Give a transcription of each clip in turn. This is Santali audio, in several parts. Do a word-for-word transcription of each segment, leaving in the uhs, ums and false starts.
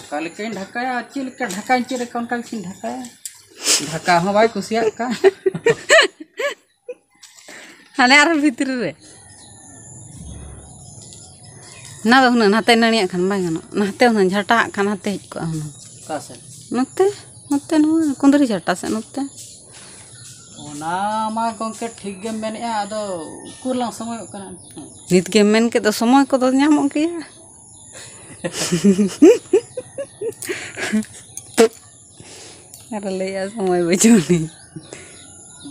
ᱚᱠᱟ ᱞᱮᱠᱟᱧ ᱰᱷᱟᱠᱟᱭᱟ, ᱪᱮᱫ ᱞᱮᱠᱟ ᱰᱷᱟᱠᱟᱧ ᱪᱮᱫ ᱞᱮᱠᱟ, ᱚᱱᱠᱟ ᱜᱮᱥᱮᱧ ᱰᱷᱟᱠᱟᱭᱟ᱾ ᱰᱷᱟᱠᱟ ᱦᱚᱸ ᱵᱟᱭ ᱠᱩᱥᱤᱭᱟᱜ ᱠᱟᱱ᱾ ᱦᱟᱱᱮ ᱟᱨᱦᱚᱸ ᱵᱷᱤᱛᱨᱤ ᱨᱮ᱾ ᱚᱱᱟ ᱫᱚ ᱦᱩᱱᱟᱹᱝ ᱱᱟᱛᱮ ᱱᱟᱹᱲᱤᱭᱟᱜ ᱠᱷᱟᱱ ᱵᱟᱭ ᱜᱟᱱᱚᱜ᱾ ᱱᱟᱛᱮ ᱦᱩᱱᱟᱹᱝ ᱡᱷᱟᱴᱟᱜ ᱠᱷᱟᱱ ᱦᱟᱛᱮ ᱦᱮᱡ ᱠᱚᱜᱼᱟ ᱦᱩᱱᱟᱹᱝ᱾ ᱚᱠᱟ ᱥᱮᱫ? ᱱᱚᱛᱮ, ᱱᱚᱛᱮ ᱱᱚᱣᱟ ᱠᱩᱸᱫᱽᱨᱤ ᱡᱷᱟᱴᱟ ᱥᱮᱫ ᱱᱚᱛᱮ᱾ ᱚᱱᱟ ᱢᱟ ᱜᱚᱢᱠᱮ ᱴᱷᱤᱠ ᱜᱮᱢ ᱢᱮᱱᱮᱫᱼᱟ, ᱟᱫᱚ ᱩᱠᱩᱨ ᱞᱟᱝ ᱥᱚᱢᱚᱭᱚᱜ ᱠᱟᱱᱟ᱾ ᱱᱤᱛ ᱜᱮᱢ ᱢᱮᱱ ᱠᱮᱫ ᱫᱚ ᱥᱚᱢᱚᱭ ᱠᱚᱫᱚ ᱧᱟᱢᱚᱜ ᱜᱮᱭᱟ᱾ ᱟᱨ ᱞᱟᱹᱭᱮᱫᱼᱟ ᱥᱚᱢᱚᱭ ᱵᱟᱹᱪᱩᱜ ᱟᱹᱱᱤᱡ᱾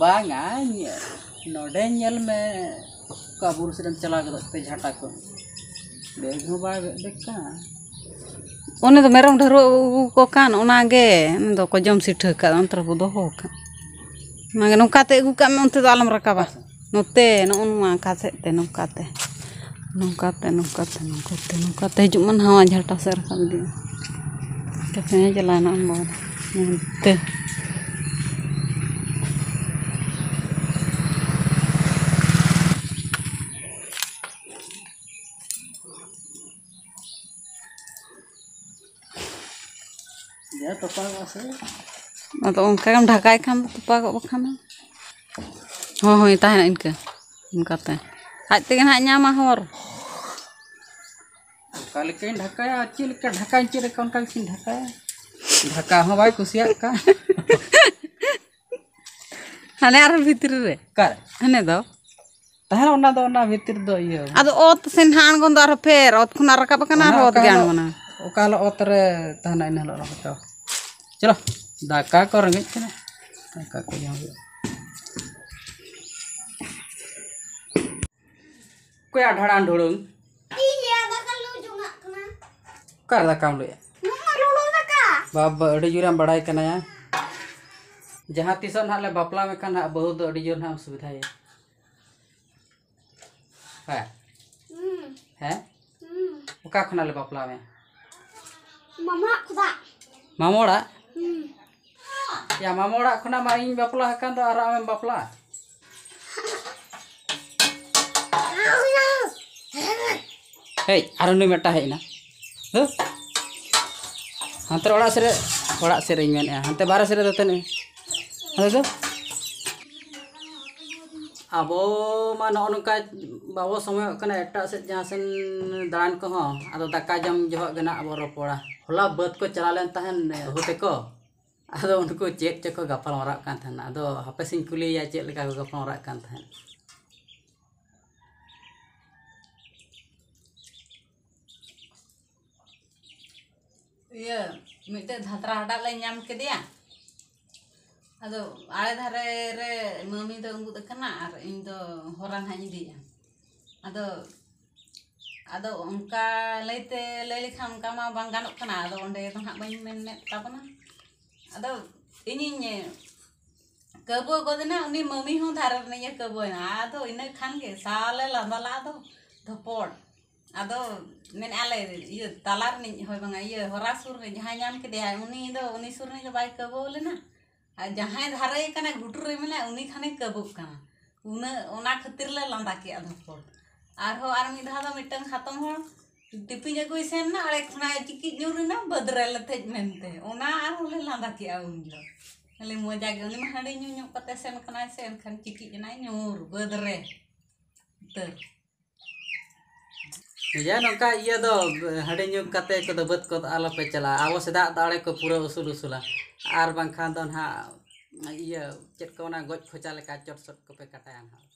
ᱵᱟᱝᱟ, ᱧᱮ-, ᱱᱚᱰᱮ ᱧᱮᱞ ᱢᱮ, ᱚᱠᱟ ᱵᱩᱨᱩ ᱥᱮᱫ ᱮᱢ ᱪᱟᱞᱟᱣ ᱜᱚᱫᱚᱜ ᱛᱮ ᱡᱷᱟᱴᱟ ᱠᱚ ᱵᱮᱜᱽ ᱦᱚᱸ ᱵᱟᱭ ᱵᱮᱜᱽ ᱠᱟᱱ᱾ ᱚᱱᱮ ᱫᱚ ᱢᱮᱨᱚᱢ ᱰᱷᱟᱹᱨᱣᱟᱹᱜ ᱟᱹᱜᱩ ᱠᱚ ᱠᱟᱱ, ᱚᱱᱟᱜᱮ ᱚᱱᱟ ᱫᱚᱠᱚ ᱡᱚᱢ ᱥᱤᱴᱷᱟᱹ ᱠᱟᱜ, ᱚᱱᱛᱮ ᱨᱮᱵᱚ ᱫᱚᱦᱚ ᱠᱟᱜ᱾ ᱚᱱᱟᱜᱮ ᱱᱚᱝᱠᱟᱛᱮ ᱟᱹᱜᱩ ᱠᱟᱜ ᱢᱮ, ᱚᱱᱛᱮ ᱫᱚ ᱟᱞᱚᱢ ᱨᱟᱠᱟᱵᱟ᱾ ᱱᱚᱛᱮ ᱱᱚᱜᱼᱚ ᱱᱚᱣᱟ ᱟᱸᱠᱟ ᱥᱮᱫ ᱛᱮ, ᱱᱚᱝᱠᱟᱛᱮ, ᱱᱚᱝᱠᱟᱛᱮ, ᱱᱚᱝᱠᱟᱛᱮ, ᱱᱚᱝᱠᱟᱛᱮ, ᱱᱚᱝᱠᱟᱛᱮ ᱦᱤᱡᱩᱜ ᱢᱟ, ᱱᱟᱣᱟ ᱡᱷᱟᱴᱟ ᱥᱮᱫ ᱨᱟᱠᱟᱵ ᱤᱫᱤᱜᱼᱟ᱾ ᱠᱟᱛᱮ ᱪᱟᱞᱟᱣᱱᱟ ᱟᱢ ᱵᱟᱵᱟ ᱫᱚ᱾ ᱱᱚᱱᱛᱮ᱾ ᱡᱟ ᱛᱚᱯᱟᱜᱚᱜᱼᱟ ᱥᱮ᱾ ᱟᱫᱚ ᱚᱱᱠᱟ ᱜᱮᱢ ᱰᱷᱟᱠᱟᱭ ᱠᱷᱟᱱ ᱫᱚ ᱛᱚᱯᱟᱜᱚᱜ ᱵᱟᱠᱷᱟᱱ ᱫᱚ᱾ ᱦᱳᱭ, ᱦᱳᱭ, ᱛᱟᱦᱮᱱᱟ ᱤᱱᱠᱟᱹ᱾ ᱚᱱᱠᱟᱛᱮ᱾ ᱟᱡ ᱛᱮᱜᱮ ᱱᱟᱦᱟᱜ ᱧᱟᱢᱟ ᱦᱚᱨ᱾ ᱚᱠᱟ ᱞᱮᱠᱟᱧ ᱰᱷᱟᱠᱟᱭᱟ, ᱪᱮᱫ ᱞᱮᱠᱟ ᱰᱷᱟᱠᱟᱧ ᱪᱮᱫ ᱞᱮᱠᱟ, ᱚᱱᱠᱟ ᱜᱮᱥᱮᱧ ᱰᱷᱟᱠᱟᱭᱟ᱾ ᱰᱷᱟᱠᱟ ᱦᱚᱸ ᱵᱟᱭ ᱠᱩᱥᱤᱭᱟᱜ ᱠᱟᱱ᱾ ᱦᱟᱱᱮ ᱟᱨᱦᱚᱸ ᱵᱷᱤᱛᱨᱤ ᱨᱮ᱾ ᱚᱠᱟᱨᱮ? ᱦᱟᱱᱮ ᱫᱚ᱾ ᱛᱟᱦᱮᱱᱟ, ᱚᱱᱟ ᱫᱚ ᱚᱱᱟ ᱵᱷᱤᱛᱤᱨ ᱫᱚ ᱤᱭᱟᱹ᱾ ᱟᱫᱚ ᱚᱛ ᱥᱮᱱ ᱦᱟᱸᱜ ᱟᱬᱜᱚᱱ ᱫᱚ ᱟᱨᱦᱚᱸ ᱯᱷᱮᱨ, ᱚᱛ ᱠᱷᱚᱱᱟᱜ ᱨᱟᱠᱟᱵ ᱟᱠᱟᱱᱟ, ᱚᱱᱟ ᱟᱨᱦᱚᱸ ᱚᱛ ᱚᱠᱟ ᱜᱮ ᱦᱤᱞᱳᱜ, ᱟᱬᱜᱚᱱᱟ᱾ ᱚᱠᱟ ᱦᱤᱞᱳᱜ ᱚᱛ ᱨᱮ ᱛᱟᱦᱮᱱᱟ, ᱤᱱᱟᱹ ᱦᱤᱞᱳᱜ ᱨᱚᱦᱚᱭ ᱛᱚ᱾ ᱪᱚᱞᱚ, ᱫᱟᱠᱟ ᱠᱚ ᱨᱮᱸᱜᱮᱡ ᱠᱟᱱᱟ, ᱫᱟᱠᱟ ᱠᱚ ᱡᱚᱢ ᱦᱩᱭᱩᱜᱼᱟ᱾ ᱚᱠᱚᱭᱟᱜ ᱰᱷᱟᱲᱟᱝ ᱰᱷᱩᱲᱩᱝ? ᱤᱧ ᱞᱟᱹᱭᱟ ᱫᱟᱠᱟ ᱞᱩ ᱡᱚᱝᱟᱜ ᱠᱟᱱᱟ᱾ ᱚᱠᱟᱨᱮ ᱫᱟᱠᱟᱢ ᱞᱩᱭᱟ? ᱱᱚᱣᱟ ᱞᱚᱞᱚ ᱫᱟᱠᱟ᱾ ᱵᱟᱵᱟ, ᱟᱹᱰᱤ ᱡᱳᱨᱮᱢ ᱵᱟᱲᱟᱭ ᱠᱟᱱᱟᱭᱟ᱾ ᱡᱟᱦᱟᱸ ᱛᱤᱥᱚᱜ ᱱᱟᱦᱟᱜ ᱞᱮ ᱵᱟᱯᱞᱟ ᱢᱮᱠᱷᱟᱱ ᱱᱟᱦᱟᱜ ᱵᱟᱹᱦᱩ ᱫᱚ ᱟᱹᱰᱤ ᱡᱳᱨ ᱱᱟᱦᱟᱜ ᱮᱢ ᱥᱩᱵᱤᱫᱷᱟᱭᱟ᱾ ᱦᱮᱸ? ᱦᱩᱸ᱾ ᱦᱮᱸ? ᱦᱩᱸ᱾ ᱚᱠᱟ ᱠᱷᱚᱱᱟᱜ ᱞᱮ ᱵᱟᱯᱞᱟ ᱢᱮᱭᱟ? ᱢᱟᱢᱟ ᱚᱲᱟᱜ ᱠᱷᱚᱱᱟᱜ᱾ ᱢᱟᱢᱚ ᱚᱲᱟᱜ? ᱦᱩᱸ᱾ ᱭᱟ, ᱢᱟᱢᱚ ᱚᱲᱟᱜ ᱠᱷᱚᱱᱟᱜ ᱢᱟ ᱤᱧ ᱵᱟᱯᱞᱟ ᱟᱠᱟᱱ ᱫᱚ, ᱟᱨ ᱟᱢᱮᱢ ᱵᱟᱯᱞᱟ? ᱦᱮᱡ, ᱟᱨ ᱩᱱᱤ ᱢᱤᱫᱴᱟᱝ ᱦᱮᱡ ᱮᱱᱟ᱾ ᱦᱮᱸ? ᱦᱟᱱᱛᱮ ᱚᱲᱟᱜ ᱥᱮᱫ ᱨᱮ, ᱚᱲᱟᱜ ᱥᱮᱫ ᱨᱮᱧ ᱢᱮᱱᱮᱫᱼᱟ, ᱦᱟᱱᱛᱮ ᱵᱟᱦᱨᱮ ᱥᱮᱫ ᱨᱮ ᱫᱟᱹᱛᱟᱹᱱᱤ᱾ ᱦᱟᱱᱛᱮ ᱫᱚ ᱟᱵᱚ ᱢᱟ ᱱᱚᱜᱼᱚ ᱱᱚᱝᱠᱟ ᱵᱟᱵᱚ ᱥᱚᱢᱚᱭᱚᱜ ᱠᱟᱱᱟ ᱮᱴᱟᱜ ᱥᱮᱫ ᱡᱟᱦᱟᱸ ᱥᱮᱱ ᱫᱟᱬᱟᱱ ᱠᱚᱦᱚᱸ᱾ ᱟᱫᱚ ᱫᱟᱠᱟ ᱡᱚᱢ ᱡᱚᱦᱚᱜ ᱜᱮ ᱱᱟᱜ ᱟᱵᱚ ᱨᱚᱯᱚᱲᱟ᱾ ᱦᱚᱞᱟ ᱵᱟᱹᱫᱽ ᱠᱚ ᱪᱟᱞᱟᱣ ᱞᱮᱱ ᱛᱟᱦᱮᱱ ᱵᱟᱹᱦᱩ ᱛᱟᱠᱚ, ᱟᱫᱚ ᱩᱱᱠᱩ ᱪᱮᱫ ᱪᱚᱠᱚ ᱜᱟᱯᱟᱞ ᱢᱟᱨᱟᱜ ᱠᱟᱱ ᱛᱟᱦᱮᱱᱟ᱾ ᱟᱫᱚ ᱦᱟᱯᱮ ᱥᱮᱧ ᱠᱩᱞᱤᱭᱮᱭᱟ ᱪᱮᱫ ᱞᱮᱠᱟ ᱠᱚ ᱜᱟᱯᱟᱞ ᱢᱟᱨᱟᱜ ᱠᱟᱱ ᱛᱟᱦᱮᱸᱫ᱾ ᱤᱭᱟᱹ, ᱢᱤᱫᱴᱮᱡ ᱫᱷᱟᱛᱨᱟ ᱦᱟᱰᱟᱜ ᱞᱮ ᱧᱟᱢ ᱠᱮᱫᱮᱭᱟ᱾ ᱟᱫᱚ ᱟᱲᱮ ᱫᱷᱟᱨᱮ ᱨᱮ ᱢᱟᱹᱢᱤ ᱫᱚ ᱩᱸᱜᱩᱫ ᱟᱠᱟᱱᱟ ᱟᱨ ᱤᱧ ᱫᱚ ᱦᱚᱨᱟ ᱱᱟᱦᱟᱜ ᱤᱧ ᱤᱫᱤᱭᱮᱫᱼᱟ᱾ ᱟᱫᱚ, ᱟᱫᱚ ᱚᱱᱠᱟ ᱞᱟᱹᱭᱛᱮ, ᱞᱟᱹᱭ ᱞᱮᱠᱷᱟᱱ ᱚᱱᱠᱟ ᱢᱟ ᱵᱟᱝ ᱜᱟᱱᱚᱜ ᱠᱟᱱᱟ᱾ ᱟᱫᱚ ᱚᱸᱰᱮ ᱫᱚ ᱱᱟᱦᱟᱜ ᱵᱟᱹᱧ ᱢᱮᱱᱮᱫ ᱛᱟᱵᱚᱱᱟ᱾ ᱟᱫᱚ ᱤᱧᱤᱧ ᱠᱟᱹᱵᱟᱹ ᱜᱚᱫ ᱮᱱᱟ, ᱩᱱᱤ ᱢᱟᱹᱢᱤ ᱦᱚᱸ ᱫᱷᱟᱨᱮ ᱨᱤᱱᱤᱡ ᱮ ᱠᱟᱹᱵᱟᱹᱭᱮᱱᱟ᱾ ᱟᱫᱚ ᱤᱱᱟᱹ ᱠᱷᱟᱱ ᱜᱮ ᱥᱟᱞᱮ ᱞᱟᱸᱫᱟ ᱞᱟᱜ ᱫᱚ ᱫᱷᱚᱯᱚᱲ᱾ ᱟᱫᱚ ᱢᱮᱱᱮᱫᱼᱟ ᱞᱮ, ᱤᱭᱟᱹ ᱛᱟᱞᱟ ᱨᱤᱱᱤᱡ, ᱦᱳᱭ ᱵᱟᱝᱟ, ᱤᱭᱟᱹ ᱦᱚᱨᱟ ᱥᱩᱨ ᱨᱤᱱᱤᱡ ᱡᱟᱦᱟᱸᱭ ᱧᱟᱢ ᱠᱮᱫᱮᱭᱟᱭ, ᱩᱱᱤ ᱫᱚ, ᱩᱱᱤ ᱥᱩᱨ ᱨᱤᱱᱤᱡ ᱫᱚ ᱵᱟᱭ ᱠᱟᱹᱵᱟᱹᱣ ᱞᱮᱱᱟ᱾ ᱟᱨ ᱡᱟᱦᱟᱸᱭ ᱫᱷᱟᱨᱮ ᱠᱟᱱᱟ, ᱜᱷᱩᱴᱩ ᱨᱮ ᱢᱮᱱᱟᱭ, ᱩᱱᱤ ᱠᱷᱟᱱᱮ ᱠᱟᱹᱵᱟᱹᱜ ᱠᱟᱱᱟ᱾ ᱩᱱᱟᱹᱜ, ᱚᱱᱟ ᱠᱷᱟᱹᱛᱤᱨ ᱞᱮ ᱞᱟᱸᱫᱟ ᱠᱮᱜᱼᱟ ᱫᱷᱚᱯᱚᱲ᱾ ᱟᱨᱦᱚᱸ ᱟᱨ ᱢᱤᱫ ᱫᱷᱟᱣ ᱫᱚ ᱢᱤᱫᱴᱟᱝ ᱦᱟᱛᱚᱢ ᱦᱚᱲ ᱴᱤᱯᱤᱧ ᱟᱹᱜᱩᱭ ᱥᱮᱱ ᱱᱟ, ᱟᱲᱮ ᱠᱷᱚᱱᱟᱜ ᱪᱤᱠᱤᱡ ᱧᱩᱨ ᱮᱱᱟ ᱵᱟᱹᱫᱽ ᱨᱮ ᱞᱮᱛᱷᱮᱡ ᱢᱮᱱᱛᱮ᱾ ᱚᱱᱟ ᱟᱨᱦᱚᱸ ᱞᱮ ᱞᱟᱸᱫᱟ ᱠᱮᱜᱼᱟ ᱩᱱ ᱫᱚ᱾ ᱠᱷᱟᱹᱞᱤ ᱢᱚᱡᱟ ᱜᱮ, ᱩᱱᱤ ᱢᱟ ᱦᱟᱺᱰᱤ ᱧᱩ ᱧᱩ ᱠᱟᱛᱮ ᱥᱮᱱ ᱠᱟᱱᱟᱭ ᱥᱮ, ᱮᱱᱠᱷᱟᱱ ᱪᱤᱠᱤᱡ ᱮᱱᱟᱭ ᱧᱩᱨ ᱵᱟᱹᱫᱽ ᱨᱮ ᱩᱛᱟᱹᱨ᱾ ᱡᱟ ᱱᱚᱝᱠᱟ ᱤᱭᱟᱹ ᱫᱚ, ᱦᱟᱺᱰᱤ ᱧᱩ ᱠᱟᱛᱮ ᱠᱚᱫᱚ ᱵᱟᱹᱫᱽ ᱠᱚᱫᱚ ᱟᱞᱚᱯᱮ ᱪᱟᱞᱟᱜᱼᱟ᱾ ᱟᱵᱚ ᱥᱮᱫᱟᱜ ᱫᱚ ᱟᱲᱮ ᱠᱚ ᱯᱩᱨᱟᱹ ᱩᱥᱩᱞ ᱩᱥᱩᱞᱟ, ᱟᱨ ᱵᱟᱝᱠᱷᱟᱱ ᱫᱚ ᱱᱟᱦᱟᱜ ᱤᱭᱟᱹ ᱪᱮᱫ ᱠᱚ ᱚᱱᱟ ᱜᱚᱡ ᱠᱷᱚᱪᱟ ᱞᱮᱠᱟ ᱪᱚᱴ ᱥᱚᱴ ᱠᱚᱯᱮ ᱠᱟᱴᱟᱭᱟ ᱱᱟᱦᱟᱜ᱾